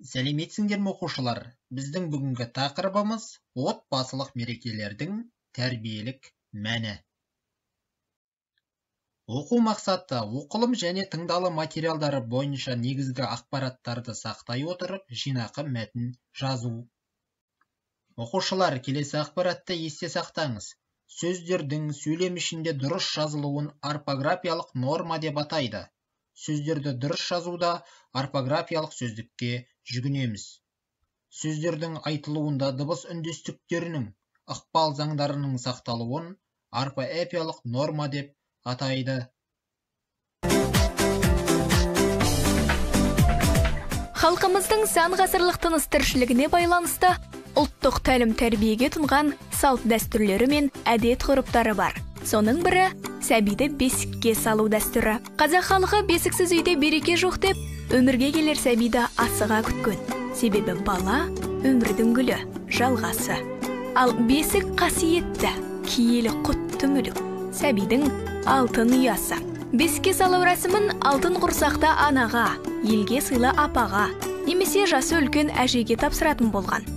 Сәлеметсіңдер ме, оқушылар? Біздің бүгінгі тақырыбымыз отбасылық мерекелердің тәрбиелік мәні. Оқу мақсаты: оқылым және тыңдалым материалдары бойынша негізгі ақпараттарды сақтай отырып, жинақы мәтін жазу. Оқушылар, келесі ақпаратты есте сақтаңыз. Сөздердің сөйлем ішінде дұрыс жазылуын орфографиялық норма деп атайды. Сөздерді дұрыс жазуда орфографиялық сөздікке жүгінеміз. Сөздердің айтылуында дыбыс үндестіктерінің, ықпал заңдарының сақталуын орфоэпиялық норма деп атайды. Халқымыздың сан ғасырлық тыныс тіршілігіне байланысты ұлттық тәлім-тәрбиеге тұнған салт дәстүрлері мен әдет-ғұрыптары бар. Соның бірі сәбиді бесікке салу дәстүрі. Қазақ халқы бесіксіз үйде береке жоқ деп, өмірге келер сәбиді асыға күткен. Себебі бала өмірдің гүлі, жалғасы. Ал бесік қасиетті, киелі құтты мүлік, сәбидің алтын ұясы. Бесікке салу рәсімін алтын құрсақта анаға, елге сыйлы апаға, немесе жасы үлкен әжеге тапсыратын болған.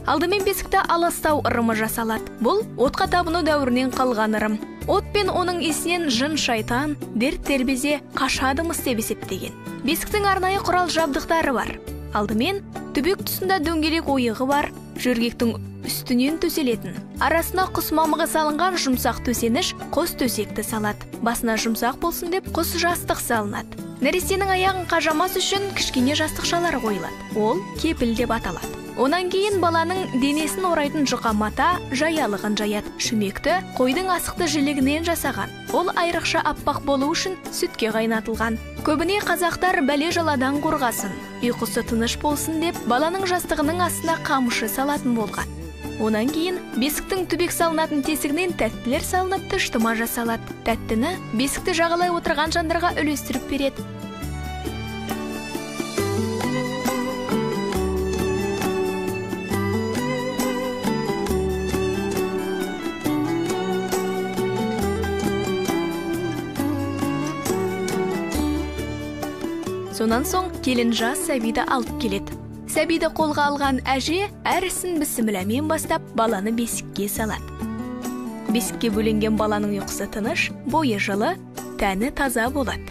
Алдымен бесікті аластау ырымы жасалады. Бұл отқа табыну дәуірінен қалған ырым. От пен оның иісінен жын шайтан, дерт тербезе қашадымыз деп есептеген. Бесіктің арнайы құрал жабдықтары бар. Алдымен түбек тұсында дөңгелек ойығы бар, жөргектің үстінен төселетін. Арасына құс мамығы салынған жұмсақ төсеніш құс төсекті салады. Басына жұмсақ болсын деп құс жастық салынады. Нәрестенің аяғын қажамас үшін кішкене жастықшалар қойылады. Ол кепіл деп аталады. Онан кейін баланың денесін орайтын жұқа мата жаялығын жаяды. Шүмекті қойдың асықты жілігінен жасаған. Ол айрықша аппақ болу үшін сүтке қайнатылған. Көбіне қазақтар бәле жаладан қорғасын, ұйқысы тыныш болсын деп баланың жастығының астына қамшы салатын болған. Онан кейін бесіктің түбек салынатын тесігінен тәттілер салынып тыштыма жасалады. Тәттіні бесікті жағалай отырған жандарға үлестіріп береді. Сонан соң келін жас сәбиді алып келеді. Сәбиді қолға алған әже әр ісін бісмілләмен бастап баланы бесікке салады. Бесікке бөленген баланың ұйқысы тыныш, бойы жылы, тәні таза болады.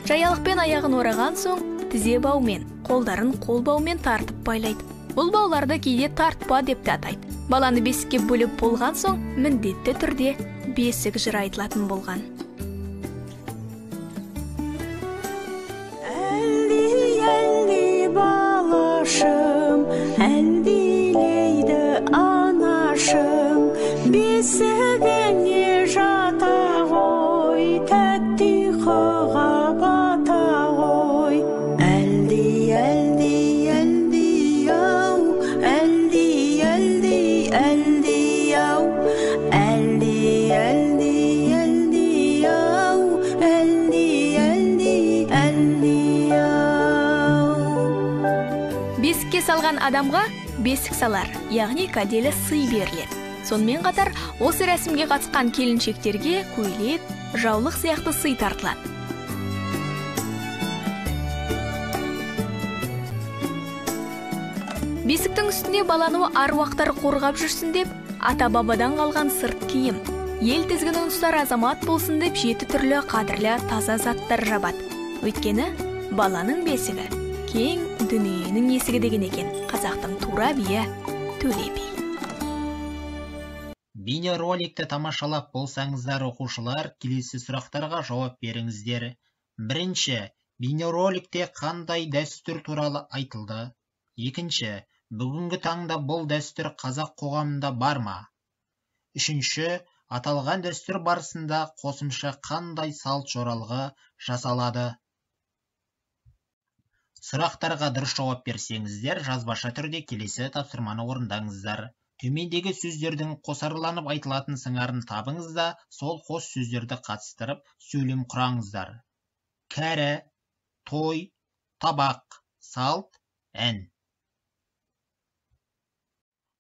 Жаялықпен аяғын ораған соң тізе баумен, қолдарын қол баумен тартып байлайды. Бұл бауларды кейде тартпа деп те атайды. Баланы бесікке бөліп болған соң міндетті түрде бесік жыры айтылатын болған. Әлдилейді анашым, бесігіңе жата ғой, тәтті ұйқыға бата ғой. Әлди, әлди, әлди ау, әлди, әлди, әлди ау, әлди, әлди, әлди ау, әлди, әлди, әлди ау. Бесікке салған адамға бесік салар, яғни кәделі сый беріледі. Сонымен қатар осы рәсімге қатысқан келіншектерге көйлек, жаулық сияқты сый тартылады. Бесіктің үстіне баланы аруақтар қорғап жүрсін деп, ата-бабадан қалған сырт киім, ел тізгінін ұстар азамат болсын деп жеті түрлі қадірлі таза заттар жабады. Өйткені баланың бесігі кең дүниенің есігі деген екен қазақтың тура биі Төле би. Бейнероликті тамашалап болсаңыздар, оқушылар, келесі сұрақтарға жауап беріңіздер. Бірінші, бейнероликте қандай дәстүр туралы айтылды? Екінші, бүгінгі таңда бұл дәстүр қазақ қоғамында бар ма? Үшінші, аталған дәстүр барысында қосымша қандай салт жоралғы жасалады? Сұрақтарға дұрыс жауап берсеңіздер, жазбаша түрде келесі тапсырманы орындаңыздар. Төмендегі сөздердің қосарланып айтылатын сыңарын табыңыз да, сол қос сөздерді қатыстырып сөйлем құраңыздар. Кәрі, той, табақ, салт, ән.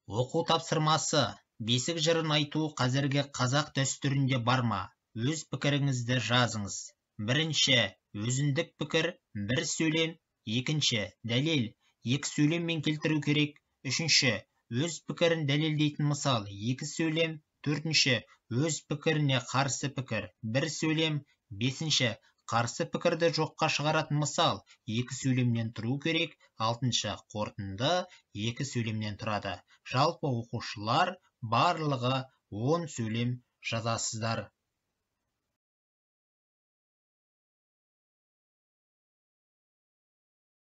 Оқу тапсырмасы. Бесік жырын айту қазіргі қазақ дәстүрінде бар ма? Өз пікіріңізді жазыңыз. Бірінші, өзіндік пікір, бір сөйлем. Екінші, дәлел, Екі сөйлеммен келтіру керек. Үшінші, өз пікірін дәлелдейтін мысал, екі сөйлем. Төртінші, өз пікіріне қарсы пікір, бір сөйлем. Бесінші, қарсы пікірді жоққа шығаратын мысал, екі сөйлемнен тұру керек. Алтыншы, қорытынды екі сөйлемнен тұрады. Жалпы оқушылар, барлығы 10 сөйлем жазасыздар.